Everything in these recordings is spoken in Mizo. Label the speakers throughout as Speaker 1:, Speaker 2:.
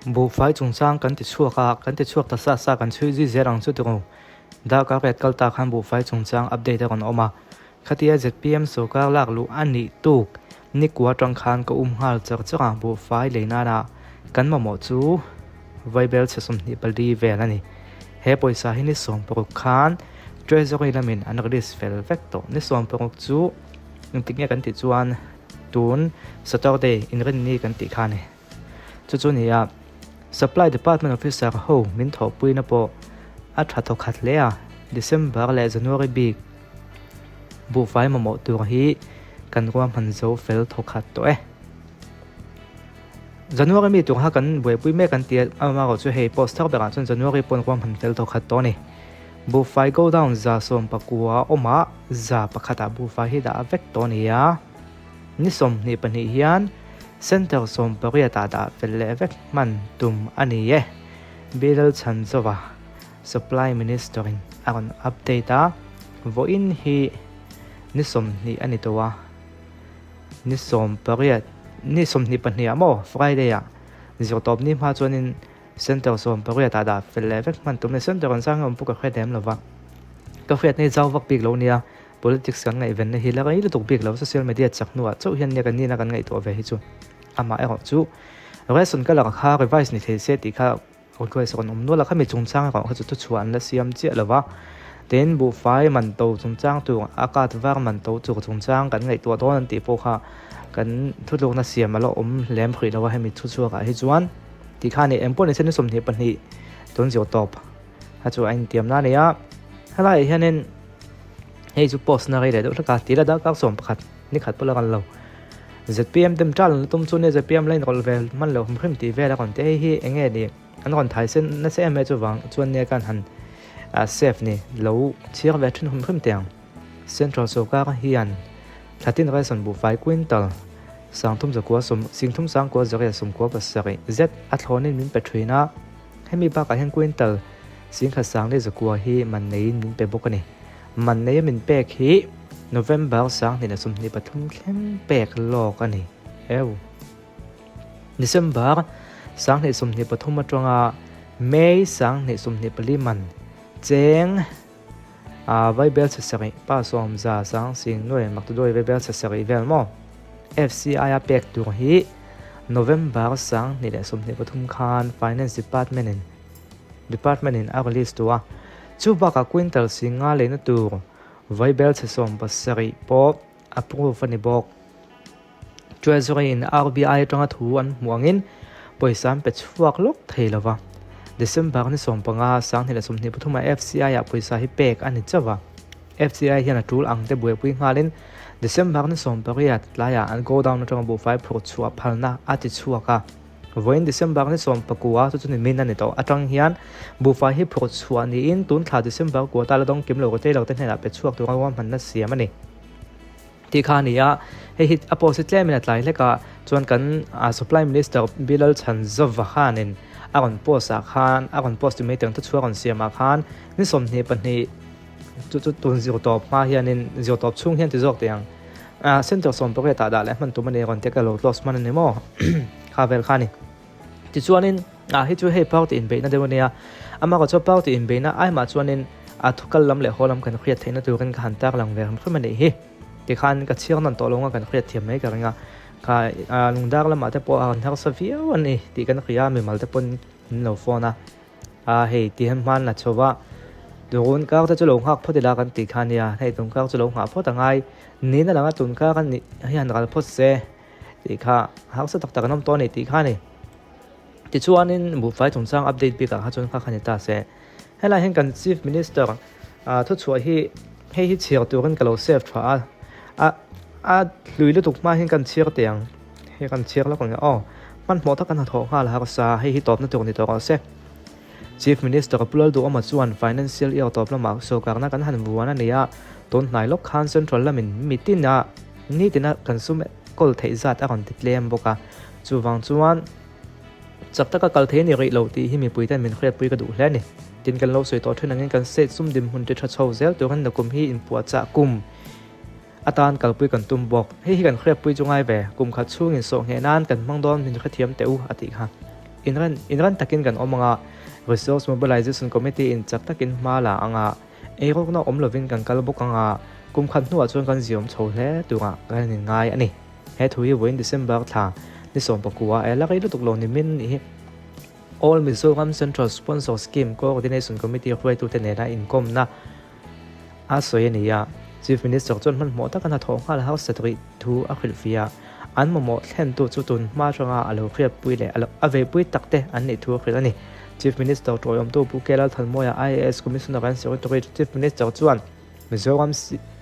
Speaker 1: Buhfai chungchang kan ti chhuak a, kan ti chhuak ta sa sa kan chhui zui zel ang chu tiro. Darkar riat kal ta khan buhfai chungchang update a rawn awm a. Khatia zpm sorkar lak luh a nih tuk nikua atang khan ka um nghal char char a, buhfai lei nana kan mamawh chu vaibel chhe 24 vel a ni. He pawisa hi ni 16 khan Treasury lamin an release fel vek tawh. Ni 16 chu engtik nge kan tih chuan tun Saturday inrinni kan tih kha a ni. Chu chu nia, Supply Department Officer ho min thawhpuina pawh a tha thawkhat hle a, December leh January bik buhfai mamawh tur hi kan ruahman zo fel thawkhat tawh e. January mi tur kha kan buaipui mek an ti a, amaherawhchu chu hei post thar berah chuan January pawh an ruahman fel thawkhat tawh a ni. Buhfai godown 19 awmah 100 ah buhfai hi dah vek tawh a ni a. Ni 22 hian Center 18 ah dah fel leh vek hman tum a ni e. Bilal Chhanzova, Supply Minister in a rawn update a, vawiin hi ni 20 a ni tawh a, ni 18, ni 22 ah maw Friday ah zirtawp ni hma chuanin Center 18 ah dah fel leh vek hman tum a ni. Center an sang hi awm pawh ka hriat lem lova, ka hriat hi zau vak bik lo nia. Politics kan ngaihvenna hi la rei lutuk bik lo, social media chak hnuah chauh hian nia kan nihna kan ngaihtuah ve hi chu. Amah erawh chu ration ka lak kha revise ni thei se tih kha request rawn awm nual a, khami chungchang erawh kha chu thuchhuah an la siam chiah lo va. Tin, buhfai man to chungchang tur a card var man to tur chungchang kan ngaihtuah dawn an tih pawh kha kan thutlukna siam a la awm lem hrih lo a hemi thuchhuakah hi chuan tih kha a ni. Engpawh nise ni 22 tun zir tawp kha chu a intiam na a ni a, helaiah hianin. Hei chu post na rei leh deuh hlek a, tih la darkar 11 ni khat pawh la ngan lo. Zpm dem ṭal an tum chu nia zpm la inrawlh ve hman lo hrim hrim tih vel a rawn ti. Hei hi eng nge ni an rawn thai sen nasa em em chuvang chuan nia khan han save ni lo chhiar ve ṭhin hrim hrim teh ang. Central sorkar hian thlatin ration buhfai quintal 3,9 sawm 3997 zet a thlawnin min pe ṭhin a. Hemi bakah hian quintal 14,9 hi man neiin min pe bawk a ni. Man neia min pek hi November 2023 thleng pek lawk a ni. Eu. December 2023 atanga May 2024 man cheng a vaibel chhe sarih pa sawm za sang sing nuai maktuduai vaibel chhe sarih vel maw? FCI a pek tur hi November 2023 khan Finance Department in Department in a release tawh a, chu bakah quintal 50 leina tur vaibel chhe 70 pawh approve a ni bawk. Treasury in RBI atanga thu an hmuh angin pawisa an pe chhuak lawk thei lo va. December ni 15, 2023 ah FCI ah pawisa hi pek a ni chauh a. FCI hian a tul ang te buaipui nghalin December ni 18 tlaiah an godown atanga buhfai phurh chhuah phalna a ti chhuak a. Vawiin December ni 19 chu chu ni min a ni tawh atang hian buhfai hi phurh chhuah niin tun thla December quota la dawng kim lo retail te hnenah pe chhuak tura ruahmanna siam a ni. Tih kha a ni a, hei hi a post hi tlemin a tlai hlek a, chuan kan Supply Minister Bilal Chhanzova khanin a rawn post ah khan, a rawn post mai teng thu chhuah a rawn siam ah khan ni 22 chu chu tun zirtawp hma hianin zirtawp chhung hian ti zawk teh ang, Centre 18 ah dah leh hman tum a ni a rawn ti a, ka lo close hman a ni maw kha vel kha a ni. Tichuanin hei chu hei party inbeihna deuh a nia, amaherawhchu chu party inbeihna aimah chuanin a thukal lam leh haw lam kan hriat theihna turin ka han tarlang ve hrim hrim a nih hi. Tikhan ka chhiar nawn tawh lo anga kan hriat thiam mai ka ring a, kha lungdar lamah te pawh a rawn harsa viau a ni tih kan hria a, mimal te pawn min lo phone a, a hei ti hian hman la chho va, tun kar te chu lo nghak phawt ila kan tih kha a nia, hei tun kar chu lo nghah phawt a ngai, niin a lang a tun kar a nih hian ral phawt se. Tih kha hausa tak tak an awm tawh a ni tih kha a ni. Tichuanin buhfai chungchang update bikah kha chuan kha kha ni ta se. Helai hian kan Chief Minister thuchhuah hi hei hi chhiar turin ka lo save tha a, a a hlui lutuk hma hian kan chhiar teh ang. Hei kan chhiar lawk ang e aw. Hmanhmawh tak kan hnathawh nghal harsa hei hi tawpna tur ni tawh rawh se. Chief Minister Pu Lalduhawma chuan Financial Year tawp lamah sawrkarna kan han vuan a ni a, tun hnai lawk khan Central lamin mitina nitina kan sum kawl theih zat a rawn ti tlem bawk a, chuvang chuan chak taka kal thei a ni rih lo tih hi mipuiten min hriatpui ka duh hle a ni. Tin, kan lo sawi tawh thin angin kan state sum dinhmun ti tha chho zel turin nakum hi inpuahchah kum atan kalpui kan tum bawk. Hei hi kan hriatpui chu ngai ve, kum khat chhungin sawh ngheh nan kan hmang dawn min hrethiam teh u a tih kha. Inran inran takin kan awm anga, Resource Mobilization Committee in chak takin hma la anga, eirawkna awm lovin kan kal bawk anga, kum khat hnuah chuan kan ziawm chho hle turah kan inngai a ni. He thu hi vawiin December thla ni 19 a la rei lutuk lo ni min nih hi. All Mizoram Central Sponsor Scheme Coordination Committee hruaitute nena inkawmna a sawi a ni a. Chief Minister chuan hmanhmawh taka hnathawh nghal harsat rih thu a hrilhfiah a, an mamawh thlentu chu tun hma atanga a lo hriatpui leh a veipui takte an nih thu a hrilh a ni. Chief Minister tawiawmtu Pu K Lalthanmawia IAS Commissioner and Secretary to Chief Minister chuan Mizoram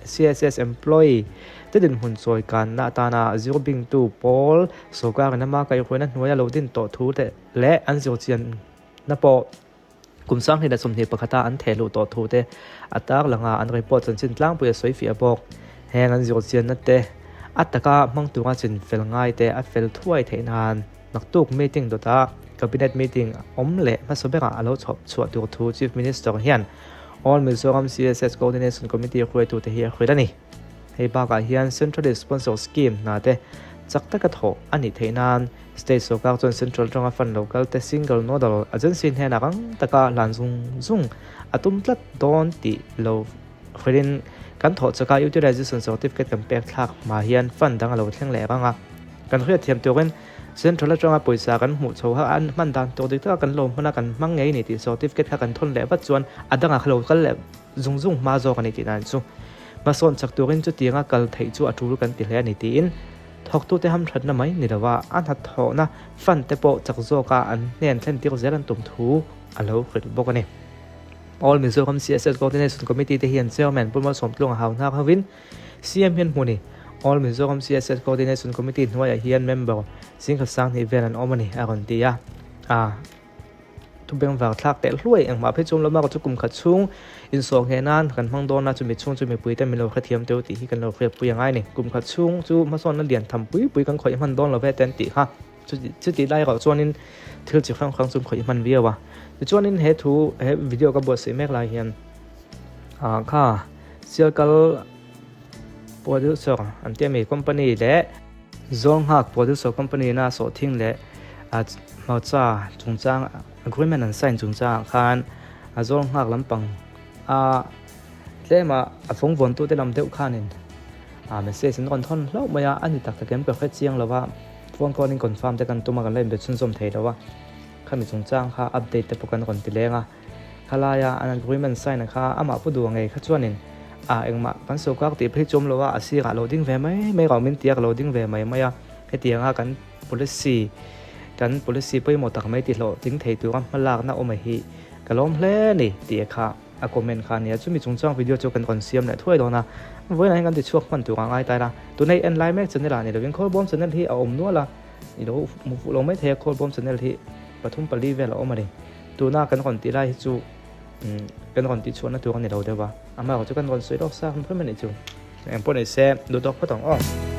Speaker 1: CSS employee te dinhmun chawi kanna atana zirbingtu pawl sorkarin ama kaihhruaina hnuaia lo din tawh thu te leh an zirchianna pawh kum 2021 a an thehluh tawh thu te a tarlang a, an report chanchin tlangpui a sawi fiah bawk. Heng an zirchianna te a taka hmang tura chinfel ngai te a fel thuai theih nan naktuk meeting dawta Cabinet meeting awm leh hmasa berah a lo chhawp chhuah tur thu Chief Minister hian All Mizoram CSS Coordination Committee hruaitute hi a hrilh a ni. Hei bakah hian Central Sponsor Scheme hna te chak taka thawh a nih theih nan State sorkar chuan Central atanga fund lo kal te Single Nodal Agency hnenah rang taka hlan zung zung a tum tlat dawn tih lo hrilhin kan thawh chaka Utilization Certificate kan pek thlak hma hian fund dang a lo thleng leh rang a. Kan hriatthiam turin Central atanga pawisa kan hmuh chho kha an hman dan tur dik taka kan lo hman a, kan hmang ngei a ni tih certificate kha kan thawn leh vat chuan a dangah kha lo kal leh zung zung hma zawk a ni tih dan chu hmasawn chak turin chutianga kal theih chu a tul kan ti hle a ni tiin thawktute hamthatna mai ni lova a hnathawhna fund te pawh chak zawka an hnen thlen tir zel an tum thu a lo hrilh bawk a ni. All Mizoram CSS Coordination Committee te hian Chairman Pu Malsawmtlunga Hauhnar hovin CM hian hmu ni. All Mizoram CSS Coordination Committee hnuaiah hian member zingkhat sanghnih vel an awm a ni, a rawn ti a. A thubeng var thlak teh hluai engmah phei chuan lawm a chu kum khat chhung insawh ngheh nan kan hmang dawn a, chumi chhung chu mipui te min lo hrethiam teuh tih hi kan lo hriatpui a ngai a ni. Kum khat chhung chu hmasawnna lian tham pui pui kan khawih hman dawn lo ve te an tih kha. Chutih lai erawh chuanin thil chi hrang hrang chu an khawih hman viau a. Tichuanin he thu he video ka buatsaih mek lai hian ah kha Sialkal producer an tia mi company leh Zawnghak producer company ina sawhthing leh ah hmarcha chungchang agreement an sign chungchangah khan a Zawnghak lampang a Tlema a fawng vawntute lam deuh khanin a message an rawn thawn hlauh mai a, a ni tak tak em ka hre chiang lo va, phone call in confirm te kan tum a kan la inbe chhunzawm thei lo a, khami chungchang kha update te pawh kan rawn ti leng a, khalaia an agreement sign a kha amah pu duh ngei kha chuanin a engmah kan sawrkar tih phei chu awm lo a, a sirah lo ding ve mai mai rau min ti a ka lo ding ve mai mai a, hetianga kan policy kan policy pawimawh tak mai tihlawhtling thei tura hmalakna awm a hi ka lawm hle a ni tih a kha. A comment kha a nia, chumi chungchang video chu kan rawn siam leh thuai dawn a, vawiinah hian kan ti chhuak hman tur a ngai ta ila, tuna i en lai mek channel ah ni lovin Khawlbawm channel hi a awm nual a, i lo hmu fuh lo mai thei a, Khawlbawm channel hi pathum pali vel a awm a ni, tuna kan rawn tih lai hi chu kan rawn tih chhuahna tur a ni lo deuh a, amaherawhchu kan rawn sawi lawk sa hrim hrim a nih chu, engpawh ni se duhtawk phawt ang aw.